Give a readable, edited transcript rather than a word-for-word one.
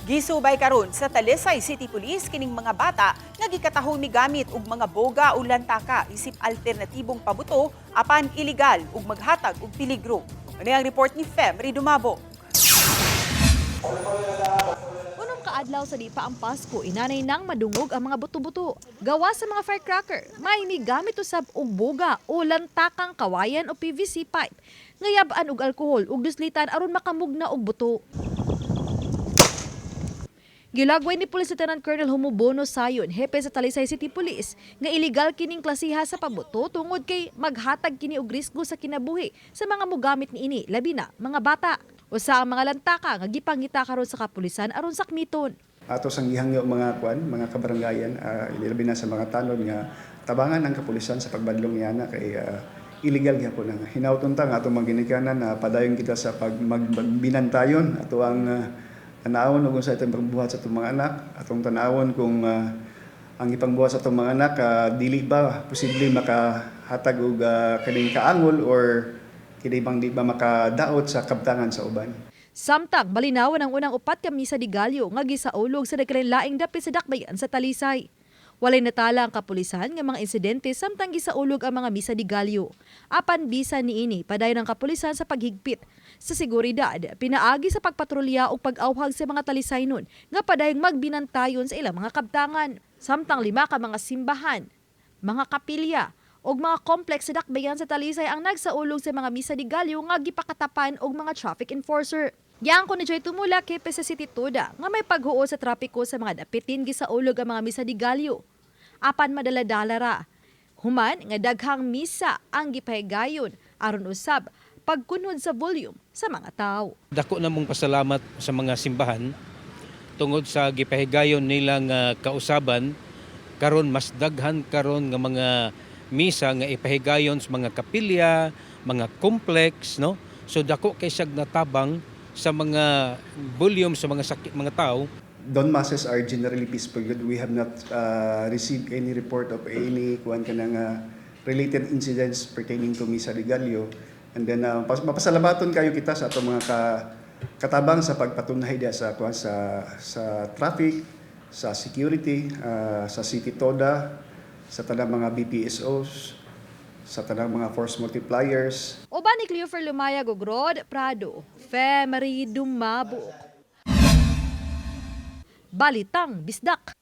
Gisubay karon sa Talisay City Police kining mga bata nga gikataho migamit og mga boga o lantaka isip alternatibong pabuto apan iligal ug maghatag og peligro. Ano ang report ni Fem Ridumabo. 6 ka adlaw sa di pa ang Pasko, inanay nang madungog ang mga buto-buto. Gawa sa mga firecracker, may migamit usab og boga o lantakang kawayan o PVC pipe. Ngayab-an og alkohol ug duslitan aron makamugna og buto. Gilagway ni Police Lieutenant Colonel Humubono Sayon, hepe sa Talisay City Police, nga iligal kining klasiha sa pabuto tungod kay maghatag kini og risgo sa kinabuhi sa mga mugamit niini, labi na mga bata. Usa ang mga lantaka nga gipangita karon sa kapulisan aron sakmiton. Ato sang gihangyo, mga kwan, mga kabarangayan, ilabi na sa mga tanod, nga tabangan ang kapulisan sa pagbadlong niana kay illegal gyapon na. Hinawton ta nga atong mga ginikanan na padayon kita sa pag magbinantayon ato ang tanawon ug unsa itong pagbuhat sa atong mga anak, atong tanawon kung ang ipangbuhat sa atong mga anak dili ba posible makahatag og kaning kaangol or kini bang di ba makadaot sa kabtangan sa uban. Samtang malinawan ang unang upat ka misa de gallo nga gisaulog sa nagkalainlaing dapit sa dakbayan sa Talisay. Walay natala ang kapulisan nga mga insidente samtang gisaulog ang mga misa de gallo. Apan bisan niini, padayon ang kapulisan sa paghigpit sa seguridad, pinaagi sa pagpatrolya o pag-awhag sa mga Talisaynon nga padayong magbinantayon sa ilang mga kabtangan. Samtang lima ka mga simbahan, mga kapilya, ug mga complex sa dakbayan sa Talisay ang nagsaulog sa mga misa de gallo nga gipakatapan og mga traffic enforcer. Yang ko ni Joy Tumula, hepe sa City Toda, nga may paghuo sa trapiko sa mga dapitin gisaulog ang mga misa de gallo. Apan madala-dala ra. Human nga daghang misa ang gipahigayon aron usab pagkunhod sa volume sa mga tao. Dako na mong pasalamat sa mga simbahan tungod sa gipahigayon nila nga kausaban karon mas daghan karon nga mga misa nga ipahigayon sa mga kapilya, mga complex, no? So dako kay siyag natabang sa mga volume sa mga sakit mga tao. Dawn masses are generally peaceful. Good. We have not received any report of any kuan kanang related incidents pertaining to Misa de Gallo. And then mapasalamaton kayo kita sa atong mga katabang sa pagpatunhay diya sa kuan sa traffic, sa security, sa City Toda, sa tanang mga BPSOs, sa tanang mga force multipliers. Uban ni Cleofer Lumayag ug Rod Prado, Femery Dumabok. Balitang Bisdak.